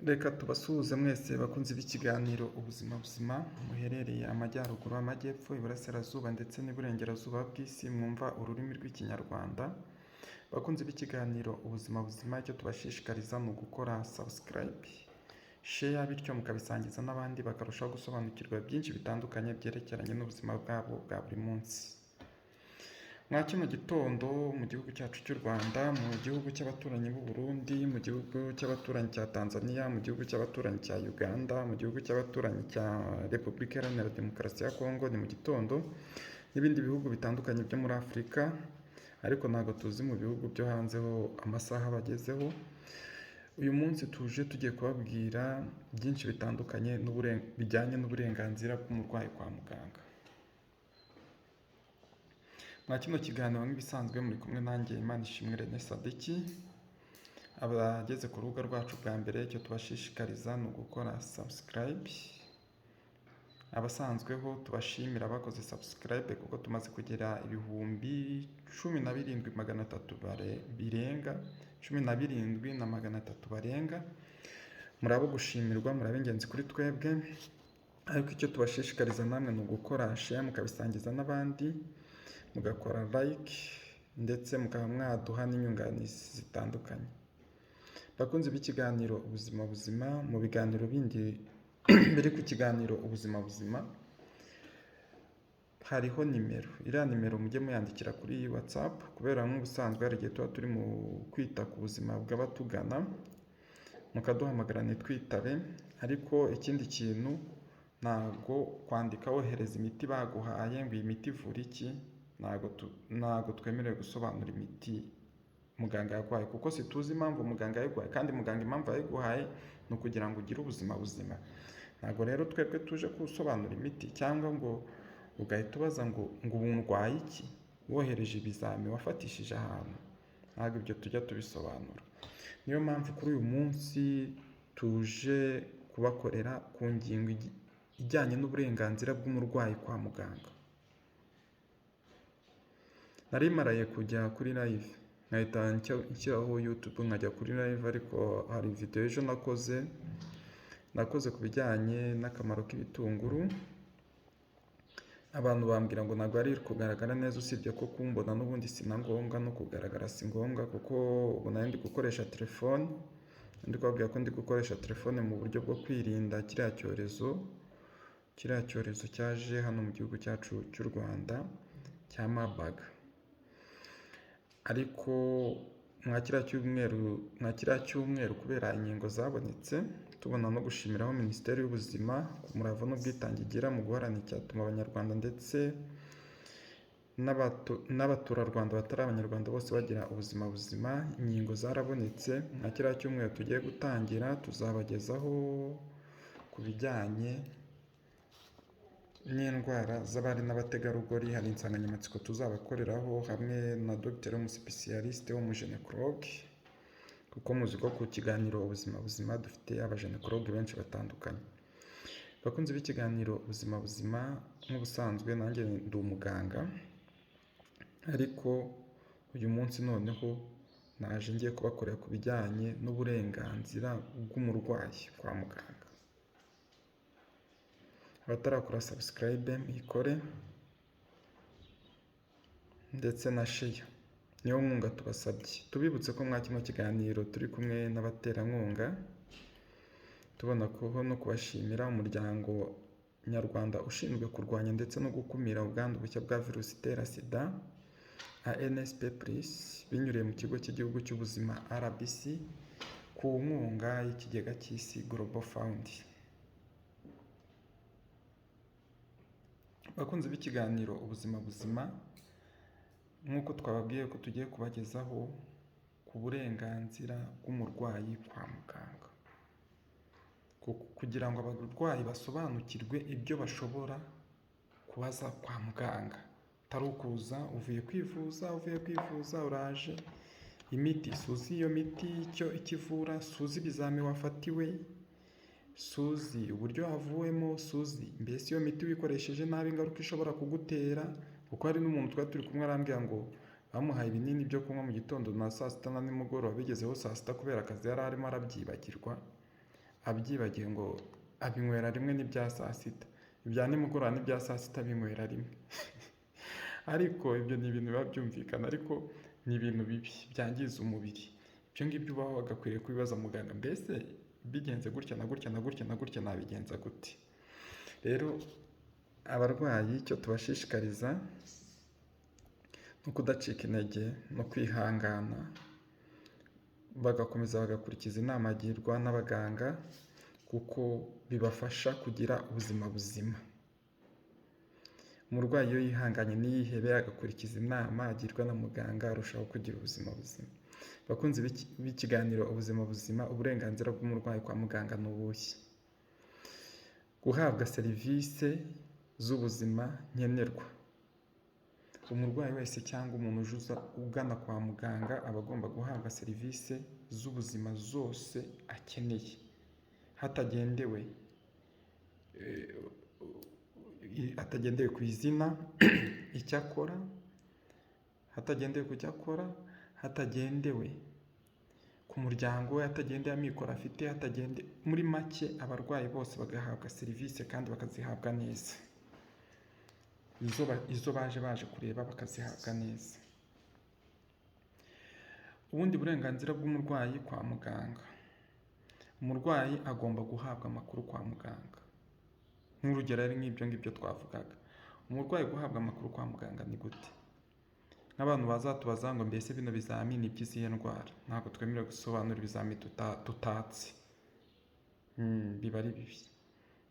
Reka tubasuhuze mwese bakunzi b'ikiganiro Ubuzima Buzima, muherereye Amajyaruguru, Amajyepfo, Iburasirazuba ndetse n'Iburengerazuba bw'isi, mwumva ururimi rw'Ikinyarwanda. Bakunzi b'ikiganiro Ubuzima Buzima, icyo tubashishikariza ni ugukora subscribe, share, bityo mukabisangiza n'abandi bakarushaho gusobanukirwa byinshi bitandukanye byerekeranye n'ubuzima bwabo bwa buri munsi. Mwa kino gitondo, mu gihugu cyacu cy'u Rwanda, mu gihugu cy'abaturanyi b'u Burundi, mu gihugu cy'abaturanyi cya Tanzania, mu gihugu cy'abaturanyi cya Uganda, mu gihugu cy'abaturanyi cya Repubulika Iharanira Demokarasi ya Kongo, ni mu gitondo, n'ibindi bihugu bitandukanye byo muri Afurika, ariko ntabwo tuzi mu bihugu byo hanze ho amasaha bagezeho. Uyu munsi tuje tugiye kubabwira byinshi bitandukanye bijyanye n'uburenganzira bw'umurwayi kwa muganga. Mwa kino kiganiro, nk'ibisanzwe, muri kumwe nanjye Imanishimwe René Sadiki. Abageze ku rubuga rwacu bwa mbere, icyo tubashishikariza ni ugukora subscribe. Abasanzweho tubashimira abakoze subscribe, kuko tumaze kugera 17,300 birenga, 17,300 barenga. Muri abo gushimirwa, muri ab'ingenzi kuri twebwe, ariko icyo tubashishikariza namwe ni ugukora share, mukabisangiza n'abandi, mugakora like, ndetse mukaba mwaduha n'inyunganizi zitandukanye. Bakunzi b'ikiganiro Ubuzima Buzima, mu biganiro bindi biri ku kiganiro Ubuzima Buzima hariho nimero. Iriya nimero mujye muyandikira kuri WhatsApp, kubera nk'ubusanzwe hari igihe tuba turi mu kwita ku buzima bw'abatugana, mukaduhamagara ntitwitabe. Ariko ikindi kintu, ntabwo kwandika wohereza imiti baguhaye ngo iyi miti ivura iki, ntabwo twemerewe gusobanura imiti muganga yaguhaye, kuko situzi impamvu muganga yayiguhaye. Kandi muganga impamvu yayiguhaye ni ukugira ngo ugire ubuzima buzima. Ntabwo rero twebwe tuje gusobanura imiti, cyangwa ngo ugahita ubaza ngo ubu ndwaye iki, wohereje ibizami wafatishije ahantu. Ntabwo ibyo tujya tubisobanura. Niyo mpamvu kuri uyu munsi tuje kubakorera ku ngingo ijyanye n'uburenganzira bw'umurwayi kwa muganga. Nari maraye kujya kuri live, nkahita nshyiraho YouTube, nkajya kuri live, ariko hari video ejo nakoze ku bijyanye n'akamaro k'ibitunguru. Abantu bambwira ngo ntabwo ari kugaragara neza, usibye ko kumbona n'ubundi si na ngombwa, no kugaragara si ngombwa, kuko ubu nari ndi gukoresha telefone. Ndi kubabwira ko ndi gukoresha telefone mu buryo bwo kwirinda kiriya cyorezo cyaje hano mu gihugu cyacu cy'u Rwanda cya Marburg. Ariko mwa kiriya cyumweru, kubera inkingo zabonetse, tubona no gushimiraho Minisiteri y'Ubuzima ku murava n'ubwitange igira mu guharanira icyatuma Abanyarwanda ndetse n'abaturarwanda batari Abanyarwanda bose bagira ubuzima buzima. Inkingo zarabonetse. Nka kiriya cyumweru tugiye gutangira tuzabagezaho ku bijyanye n'indwara z'abari n'abategarugori. Hari insanganyamatsiko tuzabakoreraho hamwe na dogiteri w'umusipesiyalisite w'umujenekologe, kuko muzi ko ku kiganiro Ubuzima Buzima dufite abajenekologe benshi batandukanye. Bakunzi b'ikiganiro Ubuzima Buzima, nk'ubusanzwe nanjye ndi umuganga, ariko uyu munsi noneho naje ngiye kubakorera ku bijyanye n'uburenganzira bw'umurwayi kwa muganga. Abatarakora subscribe muyikore, ndetse na share, niyo nkunga tubasabye. Tubibutse ko mwa kino kiganiro turi kumwe n'abaterankunga, tubona ko no kubashimira Umuryango Nyarwanda ushinzwe kurwanya ndetse no gukumira ubwandu bushya bwa virusi itera SIDA, ANSP+, binyuriye mu Kigo cy'Igihugu cy'Ubuzima RBC, ku nkunga y'Ikigega cy'Isi Global Fund. Bakunzi b'ikiganiro Ubuzima Buzima, nk'uko twababwiye ko tugiye kubagezaho ku burenganzira bw'umurwayi kwa muganga, kugira ngo abarwayi basobanukirwe ibyo bashobora kubaza kwa muganga, atari ukuza uvuye kwivuza, uvuye kwivuza uraje, imiti suzi iyo miti icyo ikivura, suzi ibizami wafatiwe, suzi uburyo wavuwemo, suzi mbese iyo miti wikoresheje nabi ingaruka ishobora kugutera. Kuko hari n'umuntu twari turi kumwe arambwira ngo bamuhaye ibinini byo kunywa mu gitondo na saa sita na nimugoroba, bigezeho saa sita kubera akazi yari arimo arabyibagirwa. Abyibagiwe ngo abinywera rimwe n'ibya saa sita, ibya nimugoroba n'ibya saa sita abinywera rimwe. Ariko ibyo ni ibintu biba byumvikana, ariko ni ibintu bibi byangiza umubiri. Ibyo ngibyo uba wagakwiriye kubibaza muganga, mbese bigenze gutya na gutya na gutya na gutya nabigenza gute? Rero abarwayi icyo tubashishikariza ni ukudacika intege no kwihangana, bagakomeza bagakurikiza inama bagirwa n'abaganga kuko bibafasha kugira ubuzima buzima. Umurwayi iyo yihanganye ntiyihebe agakurikiza inama agirwa na muganga arushaho kugira ubuzima buzima. Bakunzi b'ikiganiro Ubuzima Buzima, uburenganzira bw'umurwayi kwa muganga ni ubuhe? Guhabwa serivisi z'ubuzima nkenerwa. Umurwayi wese cyangwa umuntu uza ugana kwa muganga aba agomba guhabwa serivisi z'ubuzima zose akeneye, hatagendewe ku izina, icyo akora, hatagendewe ku cyo akora, hatagendewe ku muryango we, hatagendeye amikoro afite, hatagende muri make abarwayi bose bagahabwa serivisi kandi bakazihabwa neza. Izo baje kureba bakazihabwa neza. Ubundi burenganzira bw'umurwayi kwa muganga. Umurwayi agomba guhabwa amakuru kwa muganga. Nk'urugero ari nk'ibyo ngibyo twavugaga. Umurwayi guhabwa amakuru kwa muganga ni gute? Nk'abantu bazatubaza ngo mbese bino bizamini by'izihe ndwara? Ntabwo twemerewe gusobanura ibizamini tutatse. Biba ari bibi.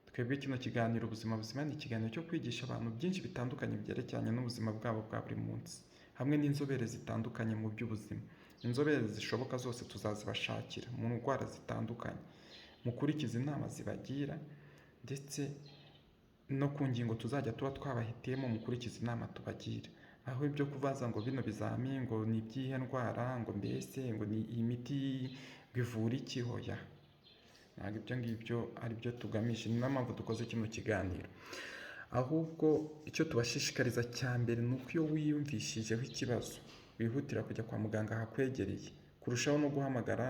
Twebwe kino kiganiro Ubuzima Buzima ni ikiganiro cyo kwigisha abantu byinshi bitandukanye byerekeranye n'ubuzima bwabo bwa buri munsi, hamwe n'inzobere zitandukanye mu by'ubuzima. Inzobere zishoboka zose tuzazibashakira mu ndwara zitandukanye. Mukurikize inama zibagira ndetse no ku ngingo tuzajya tuba twabahitiyemo mukurikize inama tubagira. Aho ibyo kubaza ngo bino bizami ngo ni iby'ihe ndwara, ngo mbese ngo ni iyi miti ngo ivura iki, hoya. Ntabwo ibyo ngibyo ari byo tugamije, ni nayo mpamvu dukoze kino kiganiro. Ahubwo icyo tubashishikariza cya mbere ni uko iyo wiyumvishijeho ikibazo wihutira kujya kwa muganga ahakwegereye, kurushaho no guhamagara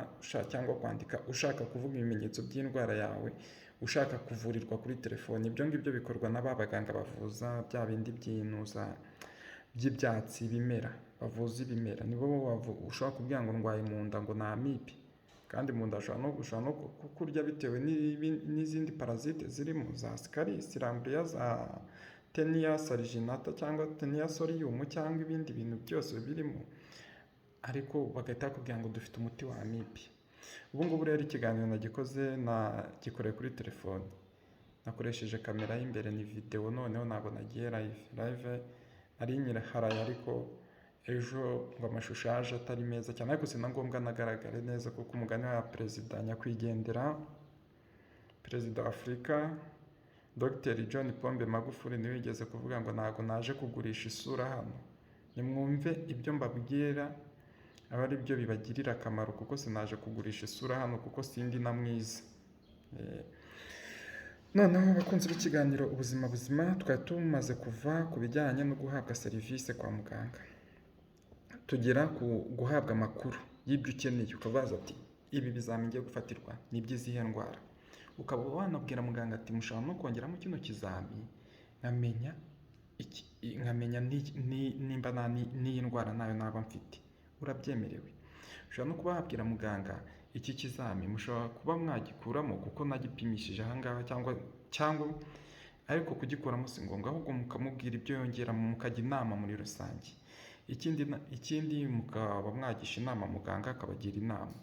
cyangwa kwandika ushaka kuvuga ibimenyetso by'indwara yawe, ushaka kuvurirwa kuri telefoni. Ibyo ngibyo bikorwa na ba baganga bavuza bya bindi by'inuza by'ibyatsi, ibimera, bavuza ibimera. Nibo ushobora kubwira ngo ndwaye mu nda ngo ni amibe, kandi mu nda ushobora no kukurya bitewe n'izindi parasite zirimo za ascaris, lamblia, za Taenia saginata cyangwa Taenia solium cyangwa ibindi bintu byose birimo, ariko bagahita bakubwira ngo dufite umuti wa amibe. Ubu ngubu rero ikiganiro nagikoze nagikoreye kuri telefoni, nakoresheje kamera y'imbere, ni videwo, noneho ntabwo nagiye live. Live nari nyiharaye ariko ejo ngo amashusho yaje atari meza cyane, ariko si na ngombwa anagaragare neza kuko umugani wa perezida nyakwigendera, perezida wa Afurika Dr John Pombe Magufuli niwe wigeze kuvuga ngo ntabwo naje kugurisha isura hano, nimwumve ibyo mbabwira aba ari byo bibagirira akamaro kuko sinaje kugurisha isura hano kuko sindi na mwiza. Noneho abakunzi b'ikiganiro Ubuzima Buzima, twari tumaze kuva ku bijyanye no guhabwa serivisi kwa muganga, tugera ku guhabwa amakuru y'ibyo ukeneye, ukabaza ati ibi bizami ngiye gufatirwa ni iby'izihe ndwara, ukaba wanabwira muganga ati mushobora no kongeramo kino kizami nkamenya nimba n'iyi ndwara nayo naba mfite, urabyemerewe. Ushobora no kuba wabwira muganga iki kizami mushobora kuba mwagikuramo kuko nagipimishije aha ngaha cyangwa ariko kugikuramo si ngombwa, ahubwo mukamubwira ibyo yongeramo, mukajya inama muri rusange. Ikindi mukaba mwagisha inama muganga akabagira inama.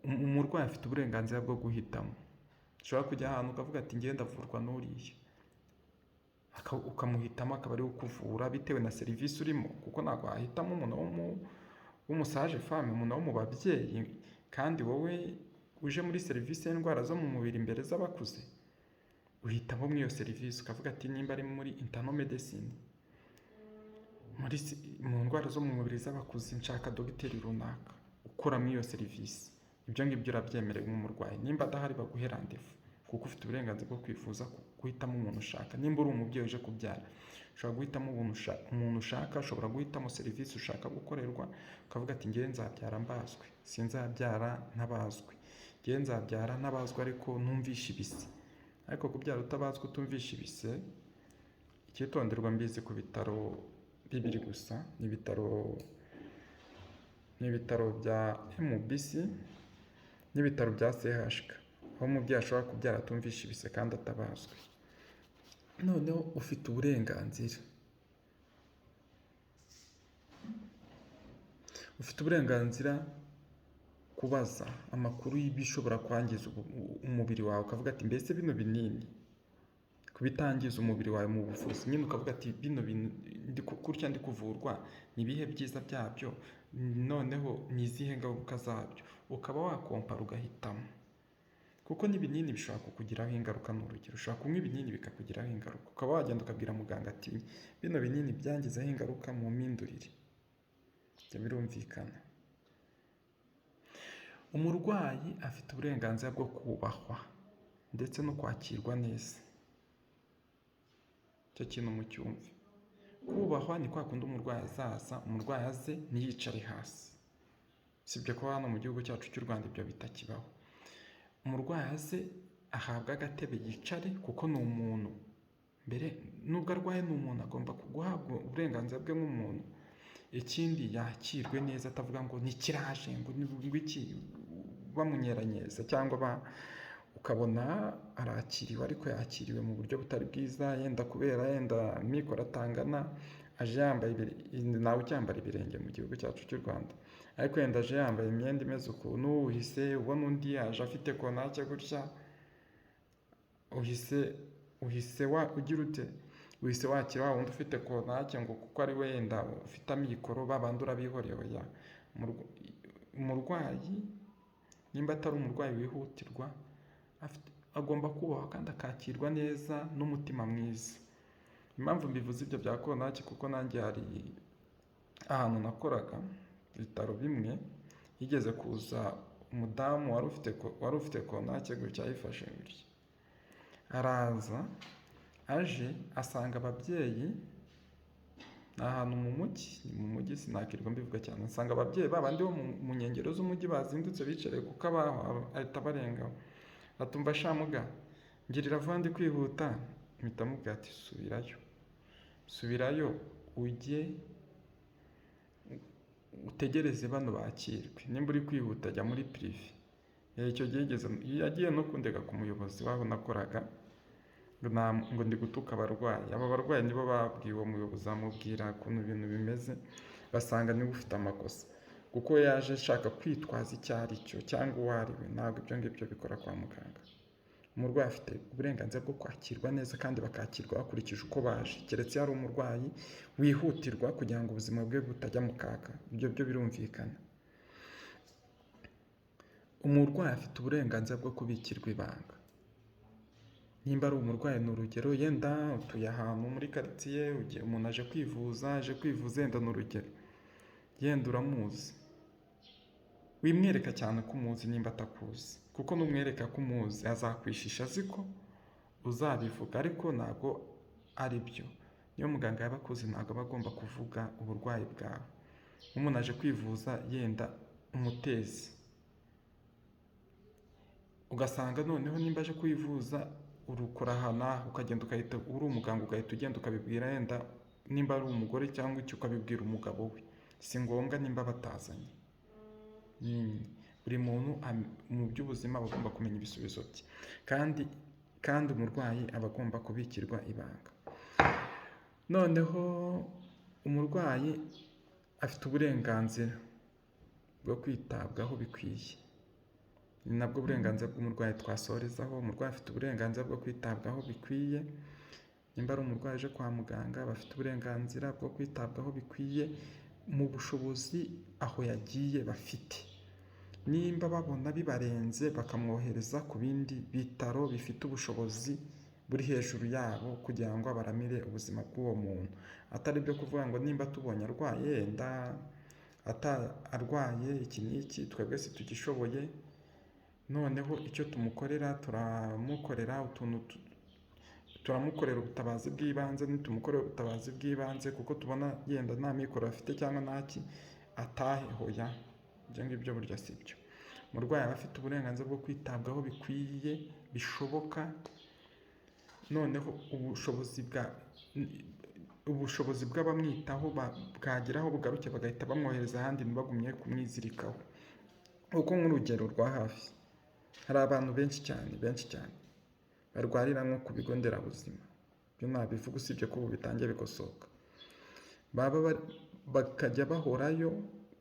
Umurwayi afite uburenganzira bwo guhitamo. Ushobora kujya ahantu ukavuga ati njyewe ndavurwa n'uriya, ukamuhitamo akaba ariwe ukuvura bitewe na serivisi urimo, kuko ntabwo wahitamo umuntu w'umu sage-femme, umuntu wo mu babyeyi, kandi wowe uje muri serivisi y'indwara zo mu mubiri imbere z'abakuze, uhitamo muri iyo serivisi ukavuga ati nimba ari muri internal medicine, mu ndwara zo mu mubiri z'abakuze nshaka dogiteri runaka ukora muri iyo serivisi. Ibyo ngibyo urabyemerewe nk'umurwayi, nimba adahari baguhe rendez-vous kuko ufite uburenganzira bwo kwifuza guhitamo umuntu ushaka. Nimba uri umubyeyi uje kubyara, ushobora guhitamo umuntu ushaka, ushobora guhitamo serivisi ushaka gukorerwa, ukavuga ati njyewe nzabyara mbazwe, sinzabyara ntabazwe. Ngewe nzabyara ntabazwa ariko ntumvishe ibise. Ariko kubyara utabazwa utumvishe ibise, icyitonderwa, mbizi ku bitaro bibiri gusa, ni ibitaro bya MBC n'ibitaro bya CHK, aho umubyeyi ashobora kubyara atumvishe ibise kandi atabazwe. Noneho ufite uburenganzira kubaza amakuru y'ibishobora kwangiza umubiri wawe, ukavuga ati: "Mbese bino binini kubitangiza umubiri wawe mu buvuzi?" Nyine ukavuga ati: "Bino bintu gutya ndi kuvurwa, ni ibihe byiza byabyo? Noneho ni izihe ngaruka zabyo?" Ukaba wakompara ugahitamo, kuko n'ibinini bishobora kukugiraho ingaruka. Ni urugero, ushobora kunywa ibinini bikakugiraho ingaruka, ukaba wagenda ukabwira muganga ati: "Bino binini byangizeho ingaruka, mu mpindurire." Ibyo birumvikana. Umurwayi afite uburenganzira bwo kubahwa ndetse no kwakirwa neza. Icyo kintu mucyumve. Kubahwa ni kwa kundi umurwayi azaza, umurwayi aze ntiyicare hasi. Sibyo ko hano mu gihugu cyacu cy'u Rwanda ibyo bitakibaho. Umurwayi aze ahabwe agatebe yicare, kuko ni umuntu mbere. Nubwo arwaye ni umuntu, agomba guhabwa uburenganzira bwe nk'umuntu. Ikindi, yakirwe neza, atavuga ngo nikiraje, ngo iki, bamunyeranyeza, cyangwa ukabona arakiriwe ariko yakiriwe mu buryo butari bwiza, yenda kubera yenda mikoro atangana, aje yambaye, nawe ucyambara ibirenge mu gihugu cyacu cy'u Rwanda, ariko yenda aje yambaye imyenda imeze ukuntu, uhise ubona undi aje afite konake gutya, uhise wa ugira ute? Uhise wakira wa wundi ufite konake ngo kuko ari we yenda ufite amikoro, babandi urabihoreye. Oya. Umurwayi nimba atari umurwayi wihutirwa, agomba kubahwa kandi akakirwa neza n'umutima mwiza. Impamvu mbivuze ibyo bya konaki, kuko nanjye hari ahantu nakoraga, ibitaro bimwe, higeze kuza umudamu wari ufite konake gutya, ayifashe gutya, araza, aje asanga ababyeyi, ni ahantu mu mujyi, ni mu mujyi, sinakirwa mbivuga cyane, asanga ababyeyi babandi bo mu nkengero z'umujyi bazindutse bicaye ku kabaho, ahita abarengaho, atumva: "Shamuga, ngirira vuba, ndi kwihuta." Mpita mubwira ati: "Subirayo, subirayo, ujye utegereze bano bakirwe. Nimba uri kwihuta, jya muri privé." Icyo gihe yagiye no kundega ku muyobozi w'aho nakoraga, ngo ndi gutuka abarwayi. Aba barwayi nibo babwiye uwo muyobozi, bamubwira ukuntu ibintu bimeze, basanga niwe ufite amakosa, kuko yaje ashaka kwitwaza icyo ari cyo cyangwa uwo ari we. Ntabwo ibyo ngibyo bikora kwa muganga. Umurwayi afite uburenganzira bwo kwakirwa neza kandi bakakirwa bakurikije uko baje, keretse iyo ari umurwayi wihutirwa kugira ngo ubuzima bwe butajya mu kaga. Ibyo byo birumvikana. Umurwayi afite uburenganzira bwo kubikirwa ibanga. Nimba ari umurwayi, ni urugero, yenda utuye ahantu muri karitsiye, umuntu aje kwivuza, yenda ni urugero, yenda uramuzi, wimwereka cyane ko umuzi nimba atakuzi, kuko numwereka ko umuzi azakwishisha azi ko uzabivuga, ariko ntabwo ari byo. Niyo muganga yaba akuzi, ntabwo aba agomba kuvuga uburwayi bwawe. Nk'umuntu aje kwivuza, yenda umutezi, ugasanga noneho nimba aje kwivuza urukora aha n'aha, ukagenda ugahita uri umuganga, ugahita ugenda ukabibwira, yenda nimba ari umugore cyangwa iki, ukabibwira umugabo we. Si ngombwa nimba batazanye. Buri muntu mu by'ubuzima aba agomba kumenya ibisubizo bye, kandi umurwayi aba agomba kubikirwa ibanga. Noneho umurwayi afite uburenganzira bwo kwitabwaho bikwiye. Ni nabwo burenganzira bw'umurwayi twasorezaho. Umurwayi afite uburenganzira bwo kwitabwaho bikwiye. Nimba ari umurwayi aje kwa muganga, bafite uburenganzira bwo kwitabwaho bikwiye mu bushobozi aho yagiye bafite. Nimba babona bibarenze, bakamwohereza ku bindi bitaro bifite ubushobozi buri hejuru yabo kugira ngo baramire ubuzima bw'uwo muntu. Atari ibyo kuvuga ngo nimba tubonye arwaye, yenda arwaye iki n'iki, twebwe situgishoboye, noneho icyo tumukorera, turamukorera utuntu, turamukorera ubutabazi bw'ibanze. Nitumukorera ubutabazi bw'ibanze kuko tubona yenda nta mikoro afite cyangwa ntaki, atahe. Hoya, ibyo ngibyo burya si byo. Umurwayi aba afite uburenganzira bwo kwitabwaho bikwiye bishoboka, noneho ubushobozi bw'abamwitaho bwagera aho bugaruke bagahita bamwohereza ahandi, ntibagumye kumwizirikaho. Kuko nk'urugero rwa hafi, hari abantu benshi cyane, benshi cyane barwarira nko ku bigo nderabuzima, ibyo nabivuga usibye ko ubu bitangiye bikosoka, baba bakajya bahorayo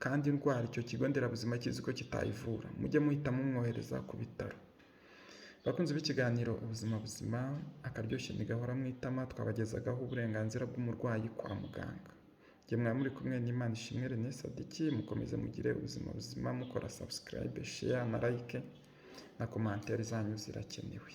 kandi indwara icyo kigo nderabuzima kizi ko kitayivura, mujye muhita mumwohereza ku bitaro. Bakunzi b'ikiganiro Ubuzima Buzima, akaryoshye ntigahora mu itama, twabagezagaho uburenganzira bw'umurwayi kwa muganga. Njye mwaba muri kumwe n'Imana Ishimwe René Sadiki, mukomeze mugire ubuzima buzima, mukora subscribe, share na like na commentaire zanyu zirakenewe.